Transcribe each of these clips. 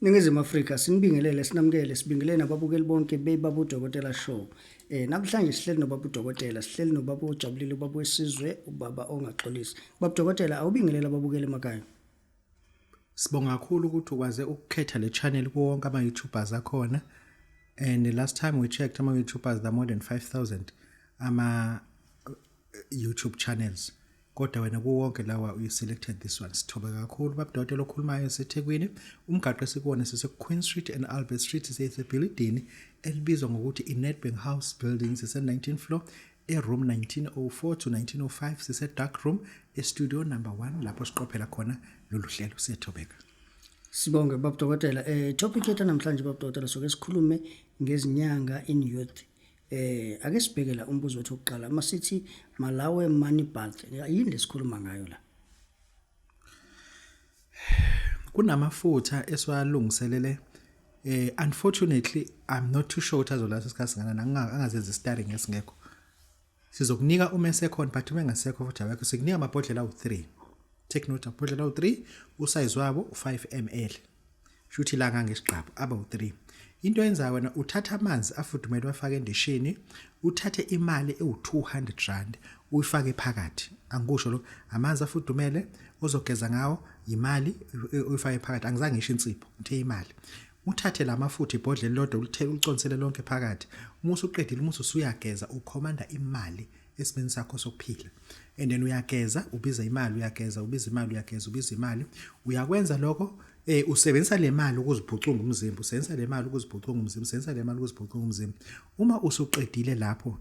Ningizimu Afrika sinibingelele sinamukele sibingelele nababukeli bonke bebaba uDokotela Show. Namhlanje sihleli nobaba uDokotela, sihleli nobaba ojabulile ubaba wesizwe, ubaba ongaxolisi. Baba uDokotela awubingelele ababukeli emakhaya. Sibonga kakhulu ukuthi ukwaze ukukhetha le channel kuwo wonke ama YouTubers akhona. And the last time we checked ama YouTubers there are more than 5000 ama YouTube channels. Kodwa wena kuwo wonke lawa you selected this one. Sithobe kakhulu babudokotela okhulumayo eseThekwini. Umgaqo esikuwona sise Queen Street and Albert Street sisebhilidini elibizwa ngokuthi iNedbank House Building sise 19th floor e-room 1904 to 1905 sise-dark room e-studio number 1 lapho siqophela khona lolu hlelo. Siyethobeka. Sibonge baba Dokotela. Topic yethu namhlanje baba Dokotela soke sikhulume ngezinyanga in youth. Ake sibheke la umbuzo wethu wokuqala. Masithi Malawi money bath. Yini lesikhuluma ngayo la? Kunamafutha esiwalungiselele unfortunately I'm not too sure ukuthi azolasa isikhathi singakanani angazenzi starring esingekho. Sizokunika uma esekhona but uma engasekho futhi awekho sikunika amabhodlela awu3. Take note amabhodlela awu3 usize wabo u5 ml. Shuthi la ngangesigqabo aba u3. Into yenza wena uthatha amanzi afudumele wafake endishini uthathe imali ewu200 rand uyifake phakathi. Angikusho lokho amanzi afudumele ozogeza ngawo imali uyifake phakathi angizange ngisho insipho ngithe imali. Uthathe lamafutha ibhodlela elilodwa ulithele uliconsele lonke phakathi. Uma usuqedile uma usuyageza ukhomanda imali esimeni sakho sokuphila. And then uyageza ubiza imali uyageza ubiza imali uyageza ubiza imali uyakwenza lokho usebenzisa le mali ukuziphucunga umzimba usebenzisa le mali ukuziphucunga umzimba usebenzisa le mali ukuziphucunga umzimba. Uma usuqedile lapho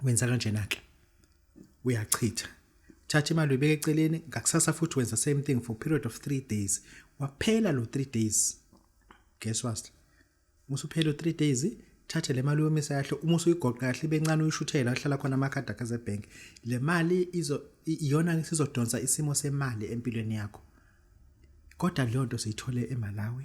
wenza kanjena ke uyachitha thatha imali uyibeke eceleni ngakusasa futhi wenza same thing for period of 3 days waphela lo 3 days guess what usuphela 3 days thatha le mali uyomisa kahle uma usuyigoqa kahle ibe ncane uyishuthela ahlala khona amakhadi akhe asebank le mali izo iyona sizodonsa isimo semali empilweni yakho kodwa leyo nto siyithole eMalawi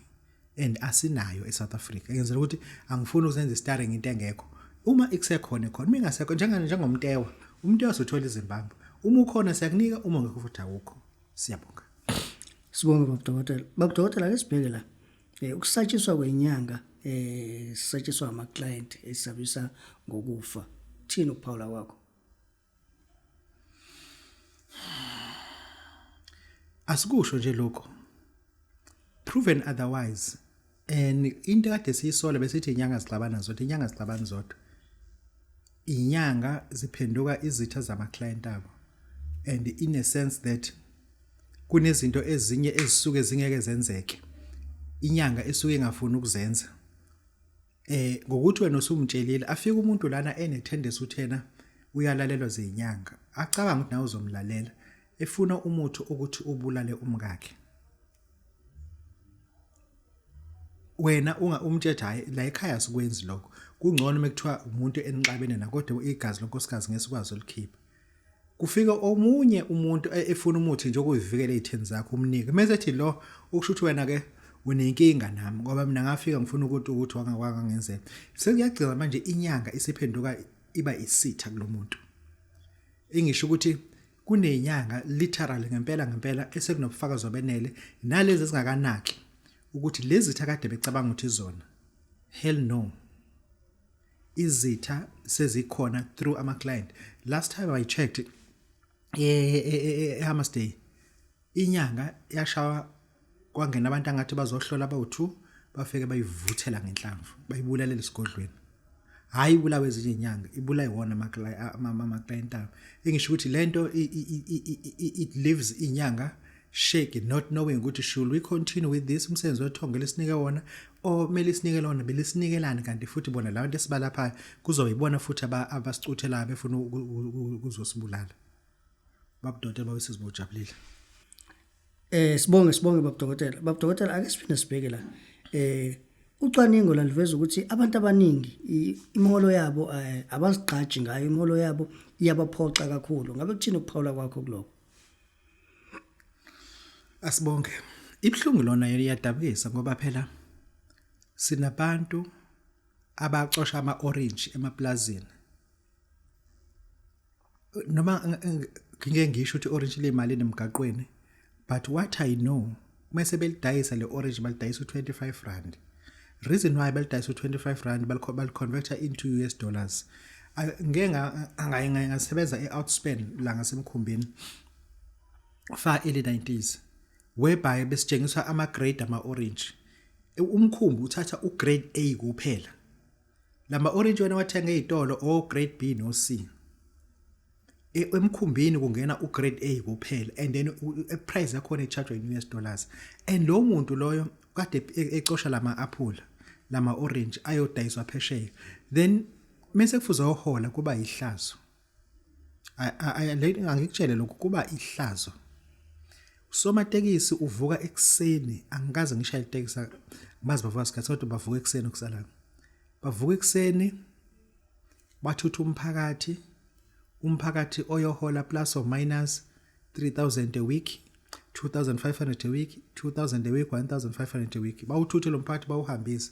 and asinayo eSouth Africa ngenzela ukuthi angifuni ukuzenza starring into engekho uma ikusekhona khona uma ingasekho njengomtewa umtewa suthola iZimbabwe uma ukhona siyakunika uma ungekho futhi awukho siyabonga. Sibonge baba Dokotela. Baba Dokotela ake sibheke la. Ukusatshiswa kwenyanga sisatshiswa ama client esabisa ngokufa. Thini ukuphawula kwakho? Asikusho nje lokho. Proven otherwise. And into kade siyisola besithi inyanga zixabana zodwa, inyanga zixabana zodwa. Inyanga ziphenduka izitha zama client abo. And in a sense that kunezinto ezinye ezisuke zingeke zenzeke. Inyanga esuke ingafuni ukuzenza. Ngokuthi wena usumtshelile afike umuntu lana enethendesi uthena uyalalelwa zinyanga acabanga ukuthi nawe uzomlalela efuna umuthi ukuthi ubulale umkakhe wena unga umtshethe hayi la ekhaya sikwenzi lokho kungcono mekuthiwa umuntu enixabene na kodwa igazi lonkosikazi ngeke sikwazi ukulikhipha Kufika omunye umuntu efuna umuthi nje okuyivikela ezitheni zakho umnike. Mese ethi lo ukusho ukuthi wena ke unenkinga nami ngoba mina ngafika ngifuna ukuthi ukuthi wangenzela. Sekuyagcina manje inyanga isiphenduka iba isitha kulomuntu. Engisho ukuthi kunenyanga literally ngempela ngempela esekunobufakazi obenele nalezi ezingakanaki ukuthi lezi zitha kade becabanga ukuthi izona. Hell no. Izitha sezikhona through ama client. Last time I checked eHammersday inyanga yashawa kwangena abantu angathi bazohlola abawu2 bafike bayivuthela ngenhlamvu bayibulalela esigodlweni. Hayi ibulawe ezinye inyanga ibulawa iwona ama client abo. Engisho ukuthi lento it leaves inyanga shake not knowing ukuthi should we continue with this umsebenzi wethongo lesinike wona or kumele sinike lona belisinikelani kanti futhi bona labantu esibalaphayo kuzoyibona futhi abasicuthelayo befuna ukuzosibulala. Babudokotela babesizwe bojabulile. Sibonge sibonge babudokotela. Babudokotela ake siphinde sibheke la. Ucwaningo laliveza ukuthi abantu abaningi imiholo yabo abazigqaji ngayo imiholo yabo iyabaphoxa kakhulu. Ngabe kuthini ukuphawula kwakho kuloko? Asibonge. Ibhlungu lona iyadabukisa ngoba phela sinabantu abacosha ama orange emaplazini. Noma ngike ngisho ukuthi orange lemali nemgaqweni but what I know Mase belidayisa le orange, balidayisa u25 rand. Reason why balidayisa u25 rand, baliconverta into US dollars. Ngeke ngasebenza e-Outspan la ngasemkhumbini far early 90s, whereby besitshengiswa ama grade ama orange. Umkhumbi uthatha u grade A kuphela. Lama orange wena wathenga ezitolo o grade B no C. Emkhumbini kungena u grade A kuphela, and then price yakhona icharge in US dollars, and lo muntu loyo kade ecosha lama apple, lama orange ayodayiswa phesheya. Then mase kufuze ohola, kuba ihlazo. Le angikutshele lokhu, kuba ihlazo. Somatekisi uvuka ekuseni, angikaze ngishaye itekisi bazi bavuka isikhathi, kodwa bavuka ekuseni kusalana, bavuka ekuseni bathutha umphakathi, umphakathi oyohola plus or minus 3000 a week, 2500 a week, 2000 a week, 1500 a week. Bawuthuthe lo mphakathi, bawuhambise,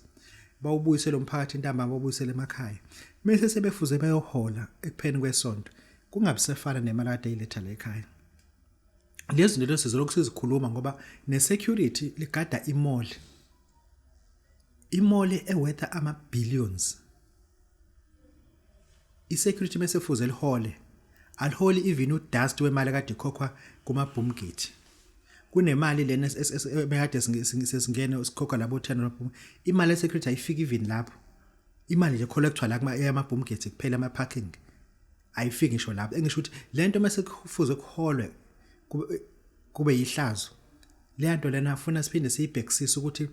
bawubuyise lo mphakathi ntambama, bawubuyisele emakhaya. Bese sebefuze bayohola ekupheleni kwesonto, kungabi sefana nemali kade eyiletha la ekhaya. Lezi zinto lezi sizolokhu sizikhuluma ngoba ne-security ligada i-mall, i-mall eworth ama-billions. I-security mase fuze lihole, aliholi even udust wemali kade ikhokhwa kuma-boom gate. Kunemali lena ebekade sesingene sikhokha labo 10 lapho, imali ye-security ayifiki even lapho. Imali nje collectwa la kuma ama-boom gate kuphela, ama-parking ayifiki ngisho lapho. Engisho ukuthi lento mase kufuze kuholwe kube yihlazo. Leya nto lena funa siphinde siyibhekisise ukuthi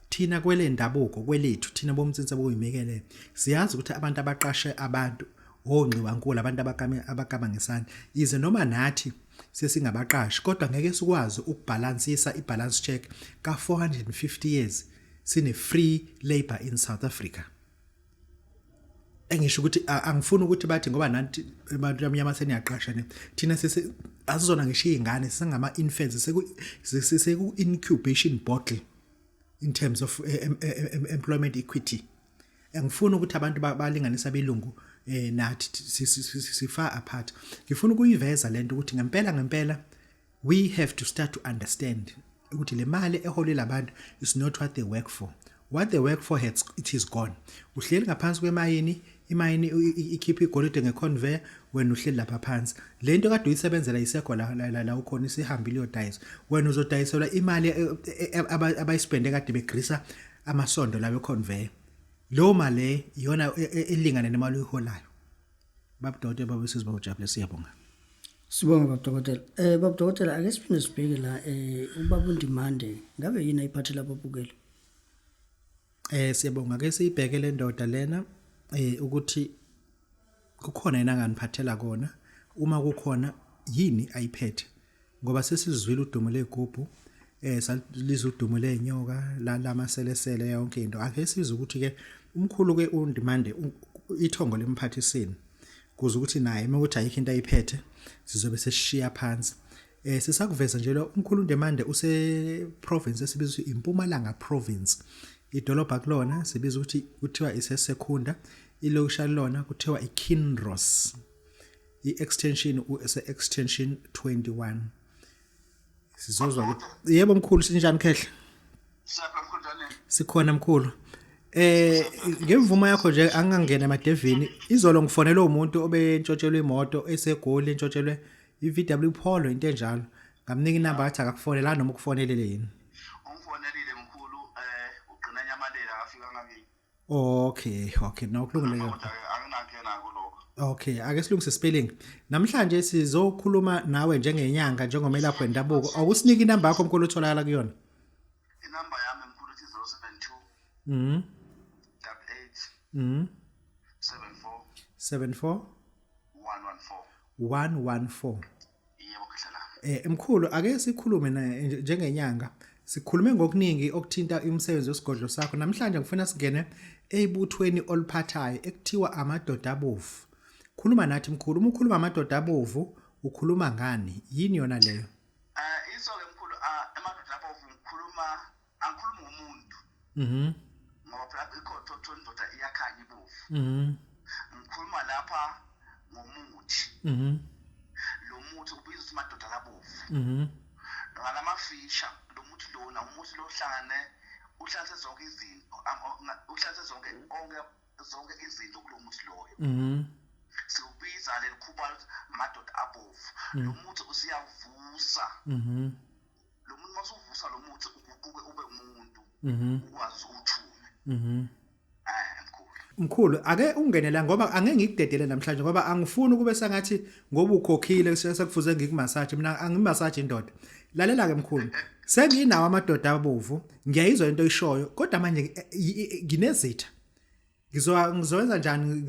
thina kwele ndabuko kwelethu, thina bomtsinsi abuyimekele, siyazi ukuthi abantu abaqashe abantu ongxiwankulu, abantu abakama ngesandla, ize noma nathi sesingabaqashi, kodwa ngeke sikwazi ukubhalansisa i-balance check ka 450 years sine free labor in South Africa. Engisho ukuthi angifuni ukuthi bathi ngoba nathi abantu abamnyama seniyaqasha ne. Thina sese asizona ngisho izingane, singama infants, seku incubation bottle in terms of employment equity. Angifuni ukuthi abantu balinganisa abelungu nathi si far apart. Ngifuna ukuyiveza lento ukuthi ngempela ngempela we have to start to understand ukuthi le mali eholela abantu is not what they work for. What they work for has, it is gone. Uhleli ngaphansi kwemayini, imayini ikhipha igolide ngeconveyor, wena uhleli lapha phansi. Lento kade uyisebenzela isekho la la la ukhona, isihambile iyodayiswa. Wena uzodayiselwa imali abayispende kade begrisa amasondo la weconveyor. Leyo mali iyona elingana nemali oyiholayo. Babudokotela, babusizwe, bawujabule, siyabonga. Sibonge, babudokotela. Babudokotela, ake siphinde sibheke la ubaba uNdimande, ngabe yini ayiphathela ababukeli? Siyabonga. Ke siyibheke le ndoda lena ukuthi kukhona yena anganiphathela kona. Uma kukhona, yini ayiphethe? Ngoba sesizwile udumo legubhu, salizwa udumo lenyoka la lamaselesele, yonke into. Ake sizwe ukuthi ke umkhulu ke uNdimande ithongo lemphathisini kuze ukuthi naye uma ukuthi ayikho into ayiphethe, sizobe sesishiya phansi. Sisakuveza nje lo umkhulu uNdimande use province esibizwa iMpumalanga province. Idolobha kulona sibiza ukuthi kuthiwa iseSecunda, ilokishi lona kuthiwa iKinross, i-extension use extension 21. Sizozwa ukuthi yebo mkhulu, sinjani khehle? Siyaphila mkhulu, njani? Sikhona mkhulu. Ngemvumo yakho nje, angangena emadevini. Izolo ngifonele umuntu obentshontshelwe imoto eseGoli, entshontshelwe iVW Polo, into enjalo. Ngamnika inamba, athi akakufonela noma ukufonelele yini. Ungifonelile mkhulu, ugcina nyamalela, akafika ngakini. Okay, no, kulungile. Kodwa ke anginankinga nako lokho. Okay, ake silungise spelling. Namhlanje sizokhuluma nawe njengenyanga, njengomelaphi wendabuko. Awusinike inamba yakho mkhulu utholakala kuyona. Inamba yami mkhulu ithi 072 88 74 74 114. 114. Yebo khehla lami. Mkhulu, ake sikhulume naye njengenyanga. Sikhulume ngokuningi okuthinta umsebenzi wesigodlo sakho. Namhlanje ngifuna singene ebuthweni oluphathayo ekuthiwa amadoda abovu. Khuluma nathi mkhulu, uma ukhuluma amadoda abovu ukhuluma ngani? Yini yona leyo? Iso ke mkhulu, emadoda abovu ngikhuluma, angikhulumi ngomuntu. Ngoba phela ikhotho indoda iyakhanya ibovu. Ngikhuluma lapha ngomuthi. Lo muthi ubizwa ukuthi madoda labovu. Ngalamafisha lo muthi lona. muthi lo hlangane uhlanze zonke izinto, uhlanze zonke onke zonke izinto kulo muthi loyo. Siwubiza leli khubalo ukuthi amadoda abovu. Lo muthi usiyavusa. Lo muntu masuvusa lo muthi uguquke ube umuntu, ukwazi ukuthume. Mkhulu. Mkhulu, ake ungene la ngoba angeke ngikudedele namhlanje, ngoba angifuni kube sengathi ngoba ukhokhile sekufuze ngikumassage. Mina angimassage indoda. Lalela ke mkhulu, senginawo amadoda abovu, ngiyayizwa into oyishoyo, kodwa manje nginezitha. Ngizowenza njani?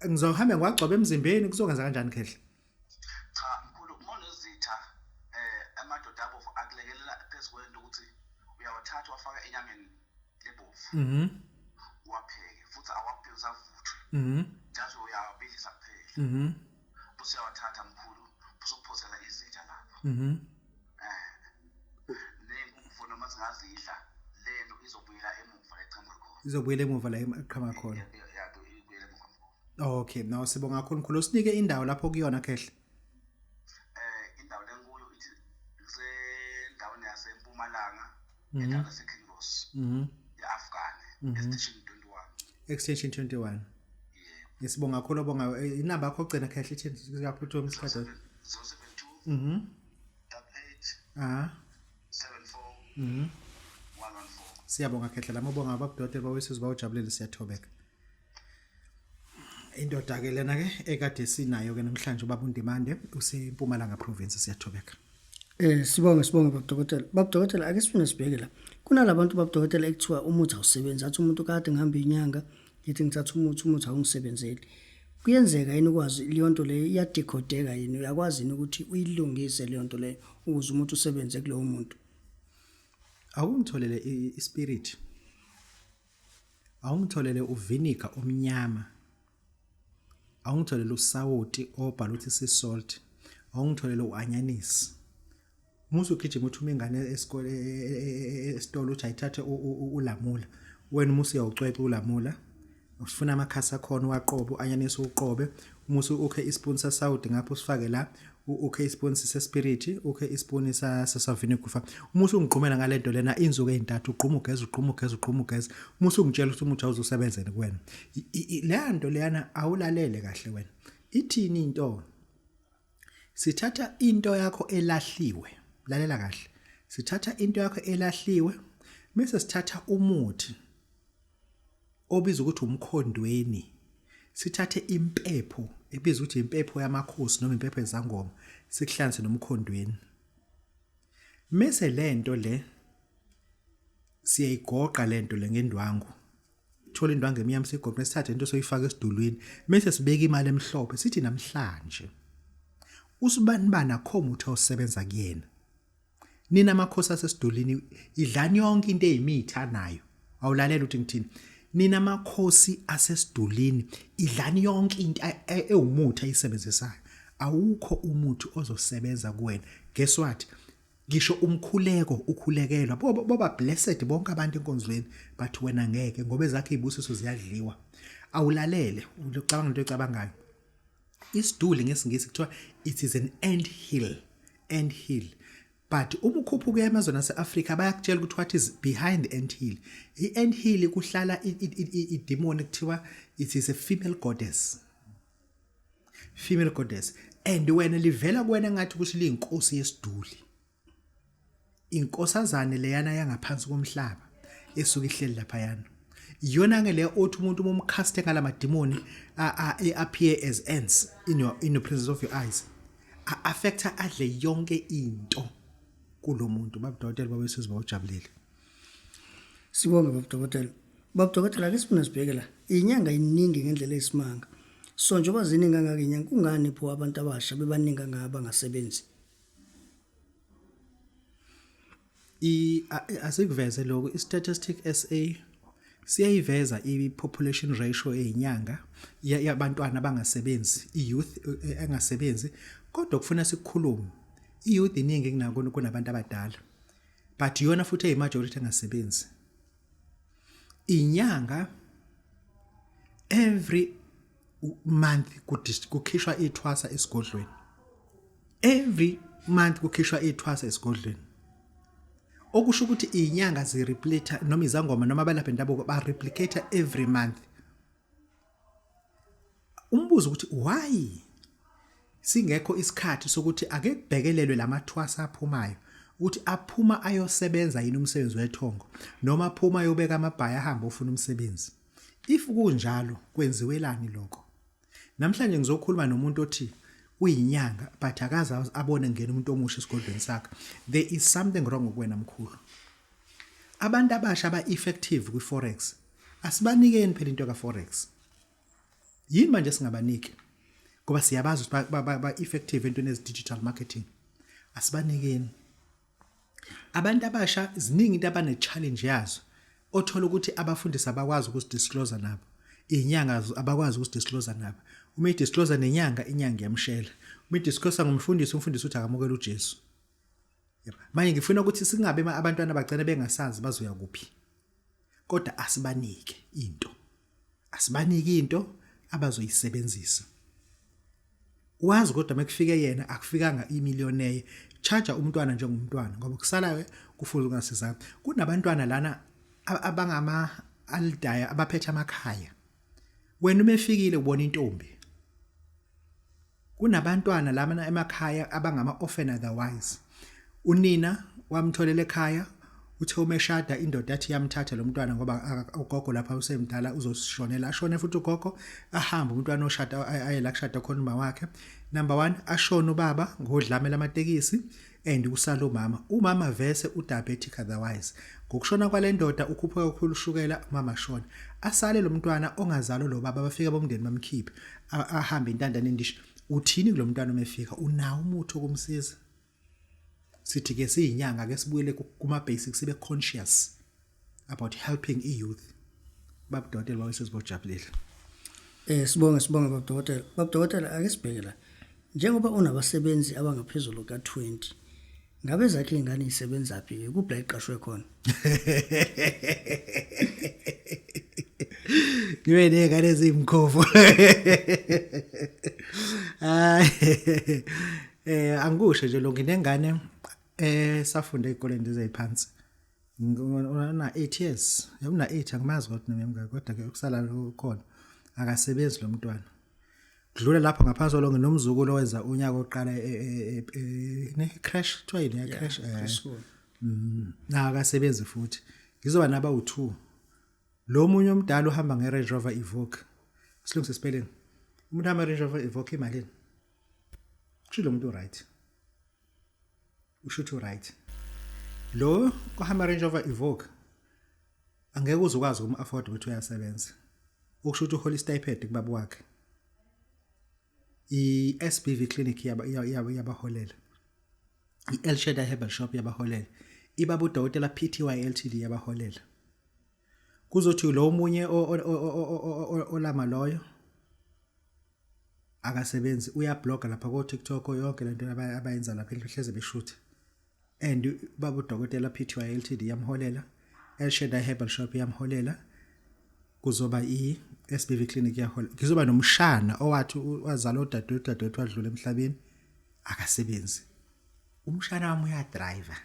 Ngizohambe ngiwagcoba emzimbeni? Kuzokwenza kanjani, Khehla? Cha mkhulu, uma unezitha, amadoda abovu akulekelela phezu kwento ukuthi uyawathatha wafaka enyameni lebovu, uwapheke futhi, awapheke usavuthwe, njalo uyawabilisa kuphela, bese uyawathatha mkhulu, bese uphosela izitha lapho. Ney'nkukhu noma zingazidla, lento izobuyela emuva la eqhamuka khona. Izobuyela emuva la eqhamuka khona. Ya, ibuyela emuva mkhulu. Okay, now sibonga kakhulu mkhulu. Usinike indawo lapho kuyona, Khehla. Indawo lenkuyo ithi kusendaweni yasempumalanga, endaweni yaseKinross, e-Afghan extension 21. Extension 21. Yebo. Sibonga kakhulu, bonga. Inamba yakho ogcina, Khehla, ithini? Siyaphuthuma isikhathi. 072 88 74 114. Siyabonga Khehla lami, ubonga ababudokotela bawesizwe bawujabulele, siyathobeka. Indoda ke lena ke ekade sinayo ke namhlanje, ubaba uNdimande, useMpumalanga province. Siyathobeka. Sibonge baba dokotela. Baba dokotela, ake sifune sibheke la. Kunalabantu, baba dokotela, ekuthiwa umuthi awusebenzi. Athi umuntu kade ngihamba inyanga, ngithi ngithatha umuthi, umuthi awungisebenzeli. Kuyenzeka yini ukwazi leyo nto leyo, iyadecodeka yini? Uyakwazi yini ukuthi uyilungise leyo nto leyo ukuze umuthi usebenze kulowo muntu? Awungitholele ispirit. Awungitholele uvinegar omnyama. Awungitholele usawoti obhala ukuthi sea salt. Awungitholele uanyanisi. Musu ugijima uthuma ingane esikole esitolo uthi ayithathe ulamula. Wena umusu uyawucweca ulamula. Ufuna amakhasi akhona uwaqobe, uanyanisi uqobe. Umusu ukhe ispoon sasawoti ngapho usifake la, ukhe ispoon sespirit, ukhe ispoon sa vinegar ufake. Umusu ungigqumela ngalento lena insuku ezintathu, ugquma ugeza, ugquma ugeza, ugquma ugeza. Umusu ungitshela ukuthi umuthi awuzusebenzeni kuwena. Leya nto leyana awulalele kahle wena. Ithini into? Sithatha into yakho elahliwe. Lalela kahle. Sithatha into yakho elahliwe bese sithatha umuthi obizwa ukuthi umkhondweni. Sithathe impepho ebizwa ukuthi impepho yamakhosi noma impepho ezangoma, sikuhlanze nomkhondweni. Mese lento le siyayigoqa lento le ngendwangu. Thola indwangu emnyama, sigoqe, sithathe into soyifaka esidulwini, bese sibeka imali emhlophe, sithi namhlanje usibanibani akho muthi osebenza kuyena. Nina amakhosi asesidulini, idlani yonke into eyimitha nayo. Awulalela ukuthi ngithini. Nina amakhosi asesidulini, idlani yonke into ewumuthi ayisebenzisayo. Awukho umuthi ozosebenza kuwena. Guess what? Ngisho umkhuleko ukhulekelwa, boba blessed bonke abantu enkonzweni, but wena ngeke, ngoba ezakhe izibusiso ziyadliwa. Awulalele, ucabanga into ecabangayo. Isiduli ngesingisi kuthiwa it is an ant hill, ant hill. But uma ukhuphuka emazweni ase-Afrika bayakutshela ukuthi what is behind the ant hill. I-ant hill kuhlala idemon, kuthiwa it is a female goddess. Female goddess, and wena livela kuwena ngathi ukuthi liyinkosi yesiduli. Inkosazane leyana yangaphansi komhlaba esuke ihleli lapha yana. Iyona ke le othi umuntu uma umcaste ngalamadimoni a appear as ants in your presence of your eyes. A affecta adle yonke into kulomuntu. Babudokotela babesizwe bawujabulele. Sibonge baba dokotela. Baba dokotela, ake sifune sibheke la. Inyanga iningi ngendlela eyisimanga. So njengoba ziningi kangaka inyanga, kungani pho abantu abasha bebaningi kangaka abangasebenzi? Asikuveze lokho, i-Statistic SA siyayiveza i-population ratio eyinyanga yabantwana abangasebenzi, i-youth engasebenzi, kodwa kufuna sikukhulume. I-youth iningi kunako kunabantu abadala, but iyona futhi eyi-majority engasebenzi. Inyanga every month kukhishwa ithwasa esigodlweni, every month kukhishwa ithwasa esigodlweni. Okusho ukuthi izinyanga zi-replete noma izangoma noma abalaphi bendabuko ba-replicate every month. Umbuzo ukuthi why singekho isikhathi sokuthi ake kubhekelelwe lamathwasa aphumayo ukuthi aphuma ayosebenza yini umsebenzi wethongo noma aphuma ayobeka amabhayi ahambe ofuna umsebenzi. If kunjalo kwenziwelani lokho? Namhlanje ngizokhuluma nomuntu othi uyinyanga but akaze abone ngena umuntu omusha esigodlweni sakhe. There is something wrong kuwena mkhulu. Abantu abasha aba effective kwi forex asibanikeni phela into ka forex. Yini manje singabaniki? Ngoba siyabazi ukuthi ba effective entweni ezi digital marketing. Asibanikeni. Abantu abasha ziningi into abane challenge yazo. Othola ukuthi abafundisi abakwazi ukusidisclose nabo. Izinyanga abakwazi ukusidisclose nabo. Uma idisclose nenyanga inyanga iyamshela. Uma idisclose ngumfundisi umfundisi uthi akamukela uJesu. Yebo. Manje ngifuna ukuthi singabe abantwana bagcina bengasazi bazoya kuphi. Kodwa asibanike into. Asibanike into abazoyisebenzisa. Wazi kodwa mekufike yena akufikanga imillionaire. Charge umntwana njengomntwana ngoba kusalayo kufuze ungasizanga. Kunabantwana lana abangama aldaya abaphethe amakhaya. Wena uma efikile ubona intombi. Kunabantwana lana emakhaya abangama orphan otherwise. Unina wamtholela ekhaya uthe uma eshada indoda yathi iyamthatha lo mntwana ngoba ugogo lapha usemdala uzosishonela ashone futhi ugogo ahambe umntwana oshada aye la kushada khona uma wakhe. Number 1 ashone ubaba ngodlame lamatekisi and kusala umama. Umama vese udiabetic otherwise. Ngokushona kwale ndoda ukhuphuka kakhulu ushukela umama ashone. Asale lo mntwana ongazalwa lo baba bafika bomndeni bamkhiphe ahambe intandane endishi. Uthini kulo mntwana uma efika? Unawo umuthi okumsiza? Sithi ke siyinyanga ke sibuyele kuma basics sibe conscious about helping i-youth. Baba Dokotela babe sezibojabulile. Sibonge sibonge baba Dokotela. Baba Dokotela ake sibheke la. Njengoba unabasebenzi abangaphezulu ka-20 ngabe zakhe ingane isebenza phi kuphi la iqashwe khona? Ngibe nezingane ezimkhovu. Hayi. Angikusho nje lo nginengane safunda ezikoleni eziphansi. Una 8 years. Una 8 angimazi kodwa noma emngaka kodwa ke ukusala ukhona. Akasebenzi lo mntwana. Kudlula lapho ngaphansi kwalo nginomzukulu owenza unyaka oqala ne crash kuthiwa yini ya crash School. Na akasebenzi futhi. Ngizoba naba u2. Lo munye omdala uhamba nge Range Rover Evoque. Silungise spelling. Umuntu uhamba Range Rover Evoque imalini? Kusho lo muntu right. Usho ukuthi right. Lo ohamba Range Rover Evoque angeke uze ukwazi ukum afford ukuthi uyasebenza. Ukusho ukuthi uhola stipend kubaba wakhe. I-SBV clinic yabaholela. I-El Shaddai Herbal Shop yabaholela. Ibaba udokotela PTY Ltd yabaholela. Kuzothi lo omunye olama loyo akasebenzi uyabloga lapha ko TikTok yonke lento abayenza lapha hleze beshutha. And baba udokotela PTY Ltd yamholela. El Shaddai Herbal Shop yamholela. Kuzoba i-SBV clinic yahola. Ngizoba nomshana owathi wazala udadewethu udadewethu wadlula emhlabeni akasebenzi. Umshana wami uyadriver.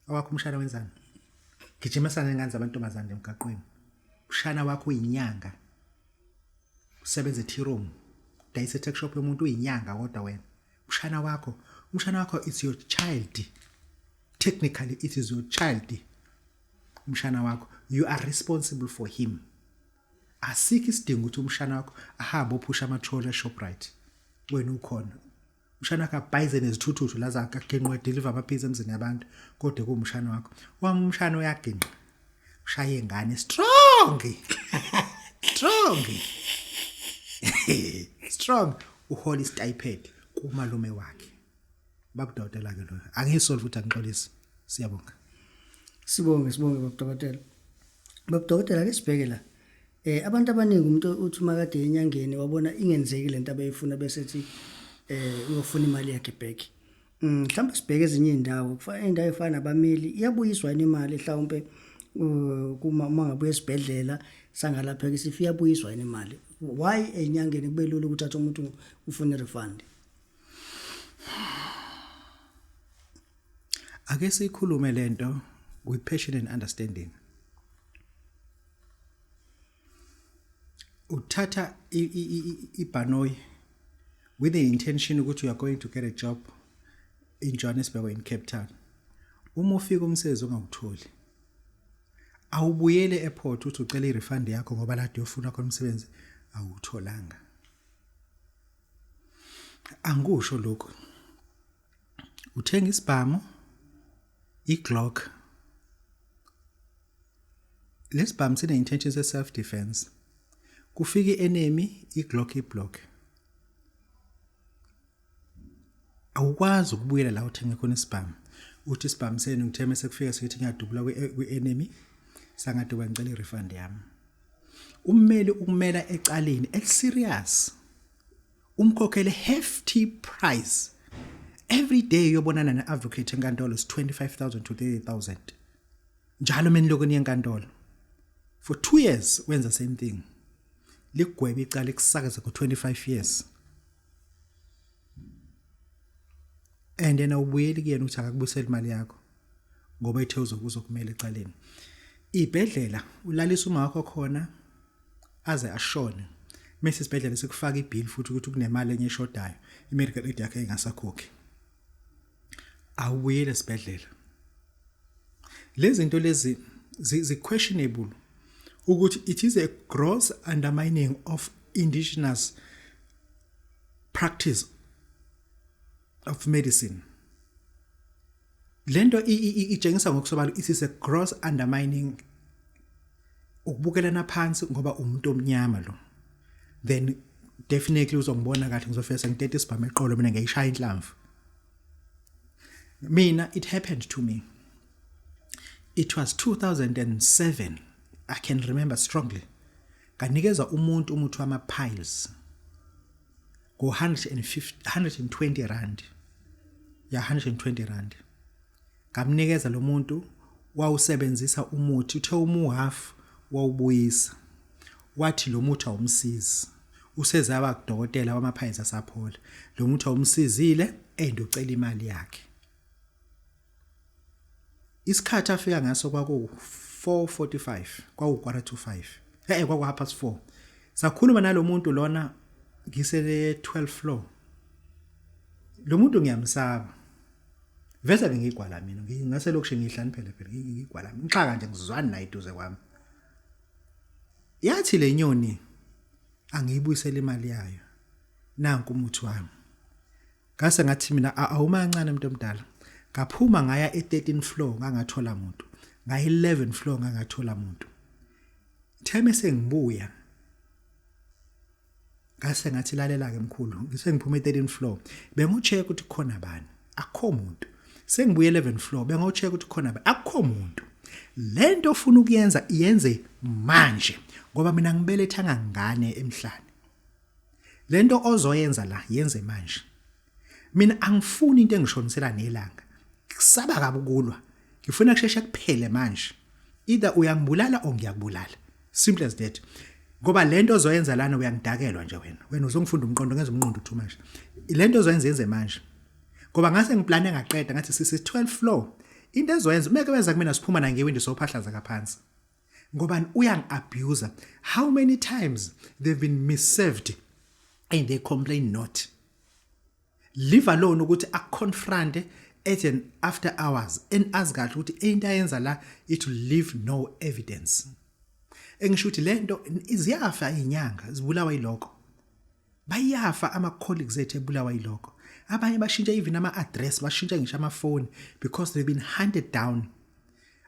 Awakho umshana wenzani? Gijimisana nengane zabantombazane emgaqweni. Umshana wakho uyinyanga. Usebenza e-tea room. Dayisa e-tuck shop yomuntu uyinyanga kodwa wena. Umshana wakho, umshana wakho is your child. Technically it is your child. Umshana wakho, you are responsible for him. Asikho isidingo ukuthi umshana wakho ahambe ophusha amatroli eShoprite. Wena ukhona. Umshana wakho abhayize nezithuthuthu la zaginqwe deliver amaphilisi emzini yabantu kodwa kuwumshana wakho. Wami umshana uyaginqa. Ushaye ingane strong. Strong. Strong uhola istipend kumalume wakhe. Babudokotela ke lo. Angisolve ukuthi angixolisi. Siyabonga. Sibonge sibonge baba Dokotela. Baba Dokotela ake sibheke la. Abantu abaningi umuntu uthi makade enyangeni wabona ingenzeki lento abayifuna bese ethi uyofuna imali yakhe back. Mhlawumbe sibheke ezinye indawo kufana indawo efana nabameli iyabuyiswa yini imali mhlawumbe kuma uma ngabe esibhedlela sangalapheka isifo iyabuyiswa yini imali. Why enyangeni kube lula ukuthatha umuntu ufuna refund? Ake sikhulume lento with passion and understanding. Uthatha ibhanoyi with the intention ukuthi you are going to get a job in Johannesburg or in Cape Town. Uma ufika umsebenzi ungawutholi, awubuyele airport uthi ucela irefund yakho ngoba lade uyofuna khona umsebenzi awutholanga. Angikusho lokho. Uthenga isibhamu iGlock. Lesibhamu sine intention se self defense. Kufika ienemy iGlock iblock. Awukwazi ukubuyela la uthenge khona isibhamu. Uthi isibhamu senu ngitheme sekufika sithi ngiyadubula kwi-enemy sangaduba ngicela irefund yami. Ummeli ukumela ecaleni eliserious. Umkhokhele hefty price. Every day uyobonana ne-advocate enkantolo is 25,000 to 30,000. Njalo meniloko niye enkantolo. For 2 years wenza same thing. Ligwebe icala ekusakaza ku 25 years. And yena ubuyeli kuyena ukuthi akakubuyisele imali yakho ngoba ethe uzokumela ecaleni. Ibhedlela ulalisa uma wakho khona aze ashone. Mase isibhedlela sikufaka ibill futhi ukuthi kunemali enye eshodayo, i-medical aid yakhe ingasakhokhi. Awubuyele esibhedlela. Lezi zinto lezi zi questionable ukuthi it is a gross undermining of indigenous practice of medicine. Lento itshengisa ngokusobala it is a gross undermining, ukubukelana phansi ngoba umuntu omnyama lo. Then definitely uzongibona kahle, ngizofika sengitete isibhamu eqolo mina ngiyishaya inhlamvu. Mina it happened to me. It was 2007, I can remember strongly. Nganikeza umuntu umuthi wama piles ngo 150 120 rand. Ya, 120 rand. Ngamnikeza lo muntu, wawusebenzisa umuthi, uthe umu half wawubuyisa. Wathi lo muthi awumsizi. Usezaba kudokotela wamaphayisi asaphola. Lo muthi awumsizile and ucela imali yakhe. Isikhathi afika ngaso kwaku 4:45, kwaku quarter to 5. Kwaku half past 4. Sakhuluma nalomuntu lona ngisele 12 floor. Lo muntu ngiyamsaba. Vese ke ngigwala mina, ngingase lokhu ngihlani phela phela ngigwala. Ngixaka nje ngizwani naye eduze kwami. Yathi le nyoni angiyibuyisele imali yayo. Nanku umuthi wami. Ngase ngathi mina awumancane umuntu omdala. Ngaphuma ngaya e13 floor ngangathola umuntu. Ngaya 11 floor ngangathola umuntu. Theme sengibuya. Ngase ngathi lalela ke mkhulu, ngisengiphuma e13 floor. Bengocheck ukuthi khona bani. Akukho umuntu. Sengibuye 11 floor bengocheck ukuthi khona bani. Akukho umuntu. Lento ofuna ukuyenza iyenze manje ngoba mina ngibelethanga ngane emhlane. Lento ozoyenza la yenze manje. Mina angifuni into engishonisela nelanga. Kusaba kabi ukulwa. Ngifuna kusheshe kuphele manje. Either uyangibulala or ngiyakubulala. Simple as that. Ngoba lento ozoyenza lana uyangidakelwa nje wena. Wena uzongifunda umqondo ngenza umqondo too much. Lento ozoyenza yenze manje. Ngoba ngase ngiplane ngaqeda ngathi sisi 12 floor. Into ezoyenza umeke wenza kumina siphuma na ngewindow sophahlaza kaphansi. Ngoba uyangi-abuse. How many times they've been misserved and they complain not. Leave alone ukuthi akuconfront at an after hours and azi kahle ukuthi into ayenza la it will leave no evidence. Engisho ukuthi lento ziyafa izinyanga zibulawa yilokho. Bayafa ama colleagues ethu ebulawa yilokho. Abanye bashintsha even ama address, bashintsha ngisho amafoni because they've been hunted down.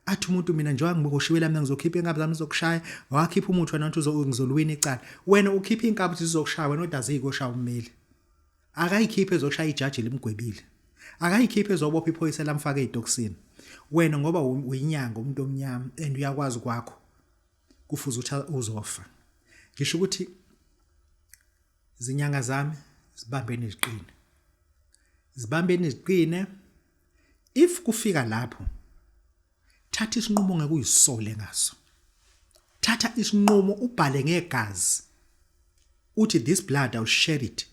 Athi umuntu mina njengoba ngiboshiwe la mina ngizokhipha inkabi zami zokushaya, wakhipha umuthi wena uthi ngizolwina icala. Wena ukhipha inkabi uthi zizokushaya wena kodwa aziyikoshaya ummeli. Akayikhiphe ezoshaya ijaji limgwebile. Akayikhiphe ezobopha iphoyisa lamfaka ezitokisini. Wena ngoba uyinyanga umuntu omnyama and uyakwazi kwakho. Kufuze ukuthi uzofa. Ngisho ukuthi zinyanga zami zibambene iziqine. Zibambene iziqine. If kufika lapho thatha isinqumo ngeke uyisole ngaso. Thatha isinqumo ubhale ngegazi. Uthi this blood I'll shed it.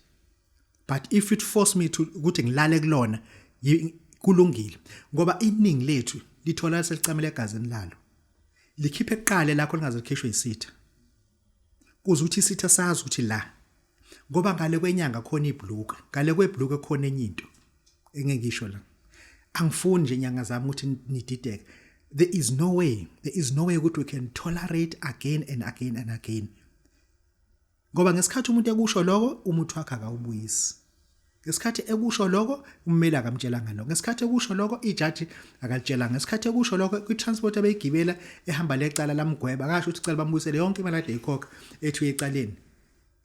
But if it force me to ukuthi ngilale kulona, Kulungile ngoba iningi lethu lithola selicamela egazini lalo. Likhiphe kuqala lakho lingaze likhishwe isitha. Kuze ukuthi isitha sazi ukuthi la ngoba ngale kwenyanga khona ibhluka, ngale kwebhluka khona enye into. Engeke ngisho la. Angifuni nje inyanga zami ukuthi nidideke. There is no way, there is no way ukuthi we can tolerate again and again and again. Ngoba ngesikhathi umuntu ekusho lokho, umuthi wakhe akawubuyisi. Ngesikhathi ekusho lokho, ummeli akamtshelanga lokho. Ngesikhathi ekusho lokho, ijaji akalitshelanga. Ngesikhathi ekusho lokho, kwi-transport abeyigibela ehamba lecala lamgweba, akasho ukuthi icala bambuyisele yonke imali ade ikhokha ethi uyecaleni.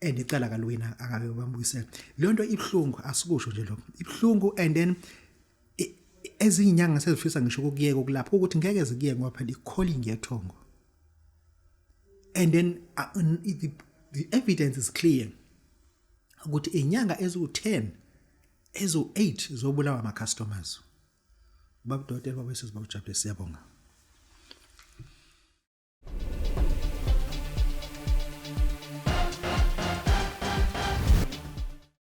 And icala kalwina akabe bambuyisela. Leyo nto ibhlungu, asikusho nje lokho. Ibhlungu and then ezinye inyanga sezifisa ngisho ukuyeka ukulapha ukuthi ngeke zikuyeke ngoba phela i-calling yethongo. And then the evidence is clear ukuthi inyanga eziwu10, eziwu8 zobulawa ama customers. Baba Dokotela, baba sesibawujabule, siyabonga.